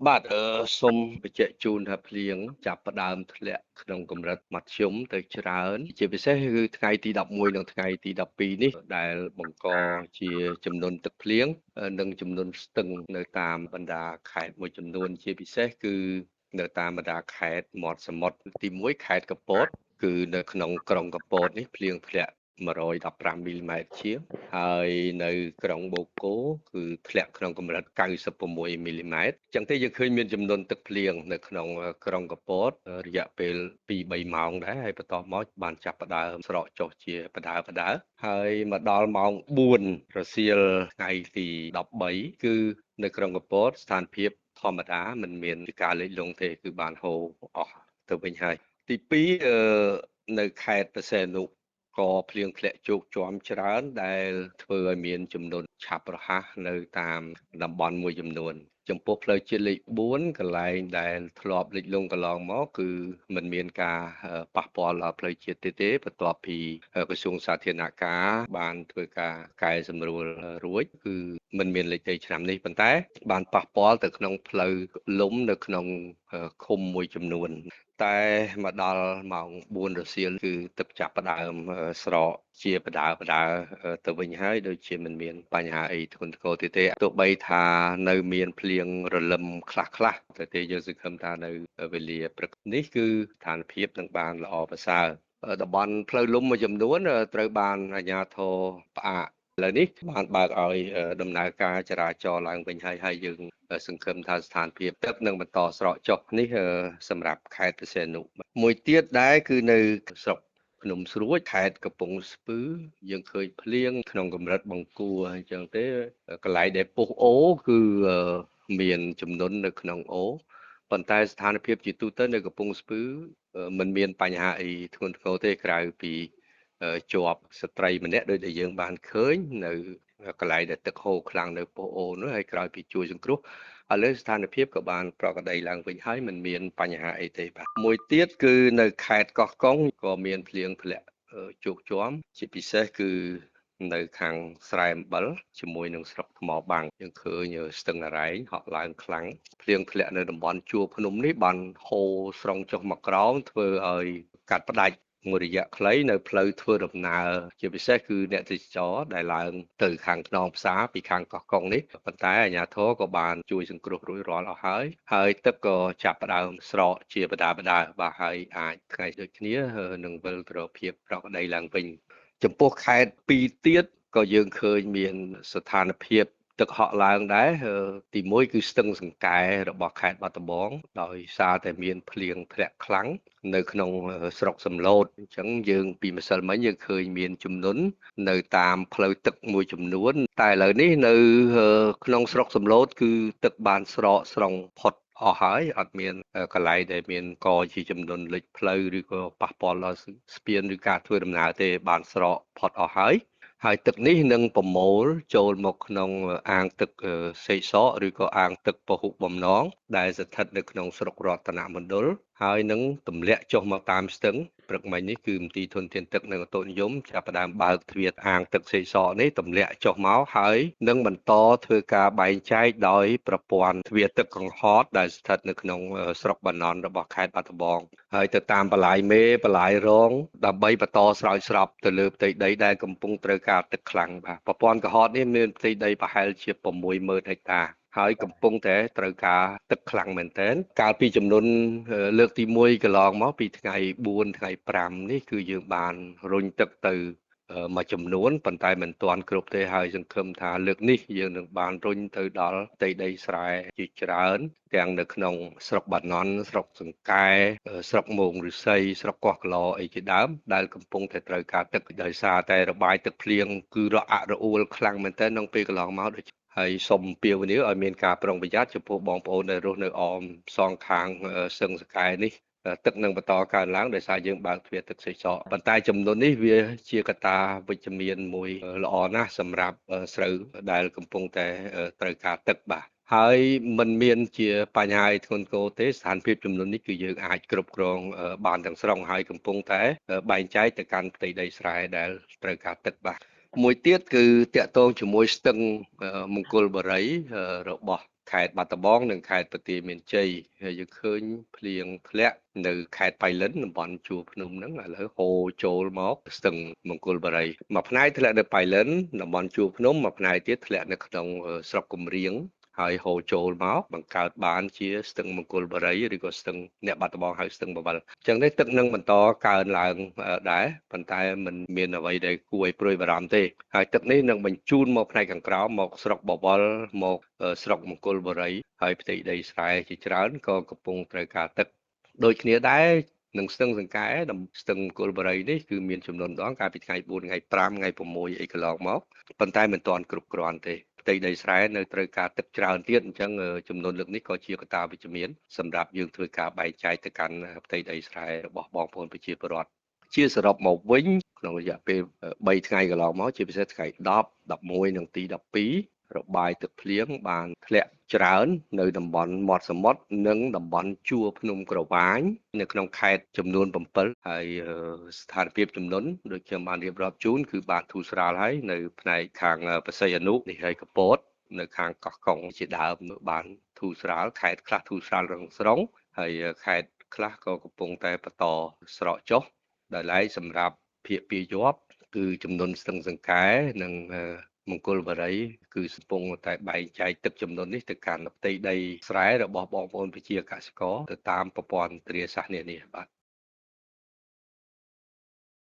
បាទសូមបញ្ជាក់ជូនថាភ្លៀងចាប់ផ្ដើមធ្លាក់ក្នុងកម្រិតមធ្យមទៅច្រើន ជាពិសេសគឺថ្ងៃទី11និងថ្ងៃទី12នេះដែលបង្កជាចំនួនទឹកភ្លៀងនិងចំនួនស្ទឹងនៅតាមបណ្ដាខេត្តមួយចំនួន ជាពិសេសគឺនៅតាមបណ្ដាខេត្តមាត់សមុទ្រទី1ខេត្តកពតគឺនៅក្នុងក្រុងកពតនេះភ្លៀងធ្លាក់115មីលីម៉ែត្រជាងហើយនៅក្រុងបូកូគឺធ្លាក់ក្នុងកម្រិត96មីលីម៉ែត្រចឹងទេយើងឃើញមានចំនួនទឹកភ្លៀងនៅក្នុងក្រុងកពតរយៈពេល2-3ម៉ោងដែរហើយបន្ទាប់មកបានចាប់ផ្ដើមស្រកចុះជាបដើបដើហើយមកដល់ម៉ោង4រសៀលថ្ងៃទី13គឺនៅក្រុងកពតស្ថានភាពធម្មតាមិនមានការលិចលង់ទេគឺបានហូរអស់ទៅវិញហើយទី2នៅខេត្តព្រះសីហនុក៏ភ្លៀងធ្លាក់ជោកជាំច្រើនដែលធ្វើឲ្យមានចំនួនឆាប់រហ័សនៅតាមតំបន់មួយចំនួនចំពោះផ្លូវជាតិលេខ4កន្លែងដែលធ្លាប់លិចលង់កន្លងមកគឺមិនមានការប៉ះពាល់ដល់ផ្លូវជាតិទេបន្ទាប់ពីក្រសួងសាធារណការបានធ្វើការកែសម្រួលរួចគឺមិនមានលិចទេឆ្នាំនេះប៉ុន្តែបានប៉ះពាល់ទៅក្នុងផ្លូវលំនៅក្នុងឃុំមួយចំនួនតែមកដល់ម៉ោង4រសៀលគឺទឹកចាប់ផ្ដើមស្រកជាបដើបដើទៅវិញហើយដូចជាមិនមានបញ្ហាអីធ្ងន់ធ្ងរទេទេទោះបីថានៅមានភ្លៀងរលឹមខ្លះខ្លះតែទេយើងសង្ឃឹមថានៅវេលាព្រឹកនេះគឺស្ថានភាពនឹងបានល្អប្រសើរតំបន់ផ្លូវលំមួយចំនួនត្រូវបានអាជ្ញាធរផ្អាកឥឡូវនេះបានបើកឲ្យដំណើរការចរាចរណ៍ឡើងវិញហើយហើយយើងសង្ឃឹមថាស្ថានភាពទឹកនឹងបន្តស្រកចុះនេះសម្រាប់ខេត្តព្រះសីហនុមួយទៀតដែរគឺនៅស្រុកភ្នំស្រួចខេត្តកំពង់ស្ពឺយើងឃើញភ្លៀងក្នុងកម្រិតបង្គួរអញ្ចឹងទេកន្លែងដែលពុះអូគឺមានចំនួននៅក្នុងអូប៉ុន្តែស្ថានភាពជាទូទៅនៅកំពង់ស្ពឺមិនមានបញ្ហាអីធ្ងន់ធ្ងរទេក្រៅពីជាប់ស្ត្រីម្នាក់ដោយដែលយើងបានឃើញនៅកន្លែងដែលទឹកហូរខ្លាំងនៅពោះអូនោះហើយក្រោយពីជួយសង្គ្រោះឥឡូវស្ថានភាពក៏បានប្រក្រតីឡើងវិញហើយមិនមានបញ្ហាអីទេបាទមួយទៀតគឺនៅខេត្តកោះកុងក៏មានភ្លៀងធ្លាក់ជោកជាំជាពិសេសគឺនៅខាងស្រែអំបិលជាមួយនឹងស្រុកថ្មបាំងយើងឃើញស្ទឹងអារ៉ែងហក់ឡើងខ្លាំងភ្លៀងធ្លាក់នៅតំបន់ជួរភ្នំនេះបានហូរស្រង់ចុះមកក្រោមធ្វើឲ្យកាត់ផ្ដាច់មួយរយៈខ្លីនៅផ្លូវធ្វើដំណើរជាពិសេសគឺអ្នកទេសចរដែលឡើងទៅខាងខ្នងផ្សារពីខាងកោះកុងនេះប៉ុន្តែអាជ្ញាធរក៏បានជួយសង្គ្រោះរួចរាល់អស់ហើយហើយទឹកក៏ចាប់ផ្ដើមស្រកជាបដាបដាបាទហើយអាចថ្ងៃដូចគ្នានឹងវិលទៅរកភាពប្រក្រតីឡើងវិញចំពោះខេត្តពីរទៀតក៏យើងឃើញមានស្ថានភាពទឹកហក់ឡើងដែរទី1គឺស្ទឹងសង្កែរបស់ខេត្តបាត់ដំបងដោយសារតែមានភ្លៀងធ្លាក់ខ្លាំងនៅក្នុងស្រុកសំឡូតអញ្ចឹងយើងពីម្សិលមិញយើងឃើញមានចំនួននៅតាមផ្លូវទឹកមួយចំនួនតែឥឡូវនេះនៅក្នុងស្រុកសំឡូតគឺទឹកបានស្រកស្រង់ផុតអស់ហើយអត់មានកន្លែងដែលមានកជាចំនួនលិចផ្លូវឬក៏ប៉ះពាល់ដល់ស្ពានឬការធ្វើដំណើរទេបានស្រកផុតអស់ហើយហើយទឹកនេះនឹងប្រមូលចូលមកក្នុងអាងទឹកសេកសកឬក៏អាងទឹកពហុបំណងដែលស្ថិតនៅក្នុងស្រុករតនមណ្ឌលហើយនឹងទម្លាក់ចុះមកតាមស្ទឹងព្រឹកមិញនេះគឺមន្ទីរធនធានទឹកនិងឧតុនិយមចាប់ផ្ដើមបើកទ្វារអាងទឹកសេកសកនេះទម្លាក់ចុះមកហើយនឹងបន្តធ្វើការបែងចែកដោយប្រព័ន្ធទ្វារទឹកកង្ហតដែលស្ថិតនៅក្នុងស្រុកបាណន់របស់ខេត្តបាត់ដំបងហើយទៅតាមបន្លាយមេបន្លាយរងដើម្បីបន្តស្រោចស្រពទៅលើផ្ទៃដីដែលកំពុងត្រូវការទឹកខ្លាំងបាទប្រព័ន្ធកង្ហតនេះមានផ្ទៃដីប្រហែលជា60000ហិកតាហើយកំពុងតែត្រូវការទឹកខ្លាំងមែនទែនកាលពីចំនួនលើកទី1កន្លងមកពីថ្ងៃ4ថ្ងៃ5នេះគឺយើងបានរុញទឹកទៅមួយចំនួនប៉ុន្តែមិនទាន់គ្រប់ទេហើយសង្ឃឹមថាលើកនេះយើងនឹងបានរុញទៅដល់ផ្ទៃដីស្រែជាច្រើនទាំងនៅក្នុងស្រុកបាណន់ស្រុកសង្កែស្រុកមោងឫស្សីស្រុកកោះក្លអីជាដើមដែលកំពុងតែត្រូវការទឹកដោយសារតែរបាយទឹកភ្លៀងគឺរអាក់រអួលខ្លាំងមែនទែនក្នុងពេលកន្លងមកដូចហើយសូមពៀវនាវឲ្យមានការប្រុងប្រយ័ត្នចំពោះបងប្អូនដែលរស់នៅអមសងខាងស្ទឹងសង្កែនេះទឹកនឹងបន្តកើនឡើងដោយសារយើងបើកទ្វារទឹកសេកសកប៉ុន្តែចំនួននេះវាជាកត្តាវិជ្ជមានមួយល្អណាស់សម្រាប់ស្រូវដែលកំពុងតែត្រូវការទឹកបាទហើយមិនមានជាបញ្ហាធ្ងន់ធ្ងរទេស្ថានភាពចំនួននេះគឺយើងអាចគ្រប់គ្រងបានទាំងស្រុងហើយកំពុងតែបែងចែកទៅកាន់ផ្ទៃដីស្រែដែលត្រូវការទឹកបាទមួយទៀតគឺតាក់ទងជាមួយស្ទឹងមង្គលបុរីរបស់ ខេត្តបាត់ដំបង និងខេត្តបន្ទាយមានជ័យ ហើយយើងឃើញភ្លៀងធ្លាក់នៅខេត្តបៃលិន តំបន់ជួរភ្នំហ្នឹង ឥឡូវហូរចូលមកស្ទឹងមង្គលបុរី មួយផ្នែកធ្លាក់នៅបៃលិន តំបន់ជួរភ្នំ មួយផ្នែកទៀតធ្លាក់នៅក្នុងស្រុកកំរៀង ហើយហូរចូលមកបង្កើតបានជាស្ទឹងមង្គលបុរី ឬក៏ស្ទឹងអ្នកបាត់ដំបងហៅស្ទឹងបវល។ អញ្ចឹងនេះទឹកនឹងបន្តកើនឡើងដែរ ប៉ុន្តែមិនមានអ្វីដែលគួរឲ្យព្រួយបារម្ភទេ ហើយទឹកនេះនឹងបញ្ជូនមកផ្នែកខាងក្រោម មកស្រុកបវល មកស្រុកមង្គលបុរី ហើយផ្ទៃដីស្រែជាច្រើនក៏កំពុងត្រូវការទឹកដូចគ្នាដែរនឹងស្ទឹងសង្កែ។ ស្ទឹងមង្គលបុរីនេះគឺមានចំនួនដងកាលពីថ្ងៃ4 ថ្ងៃ5 ថ្ងៃ6អីកន្លងមក ប៉ុន្តែមិនទាន់គ្រប់គ្រាន់ទេ ផ្ទៃដីស្រែនៅត្រូវការទឹកច្រើនទៀត។ អញ្ចឹងចំនួនលើកនេះក៏ជាកត្តាវិជ្ជមានសម្រាប់យើងធ្វើការបែងចែកទៅកាន់ផ្ទៃដីស្រែរបស់បងប្អូនប្រជាពលរដ្ឋ។ ជាសរុបមកវិញ ក្នុងរយៈពេល3ថ្ងៃកន្លងមក ជាពិសេសថ្ងៃ10 11 និងទី12 របាយទឹកភ្លៀងបានធ្លាក់ច្រើននៅតំបន់មាត់សមុទ្រ និងតំបន់ជួរភ្នំក្រវាញ នៅក្នុងខេត្តចំនួន7 ហើយស្ថានភាពចំនួនដូចខ្ញុំបានរៀបរាប់ជូន គឺបានធូរស្រាលហើយនៅផ្នែកខាងបស័យអនុនេះ ហើយកពត នៅខាងកោះកុងជាដើមបានធូរស្រាល ខេត្តខ្លះធូរស្រាលរងស្រុង ហើយខេត្តខ្លះក៏កំពុងតែបន្តស្រកចុះ។ ដោយឡែកសម្រាប់ភាគពាយ័ព្យ គឺចំនួនស្ទឹងសង្កែនិងមង្គលបុរី គឺកំពុងតែបែងចែកទឹកចំនួននេះទៅកាន់ផ្ទៃដីស្រែរបស់បងប្អូនប្រជាកសិករទៅតាមប្រព័ន្ធធារាសាស្ត្រនានា បាទ។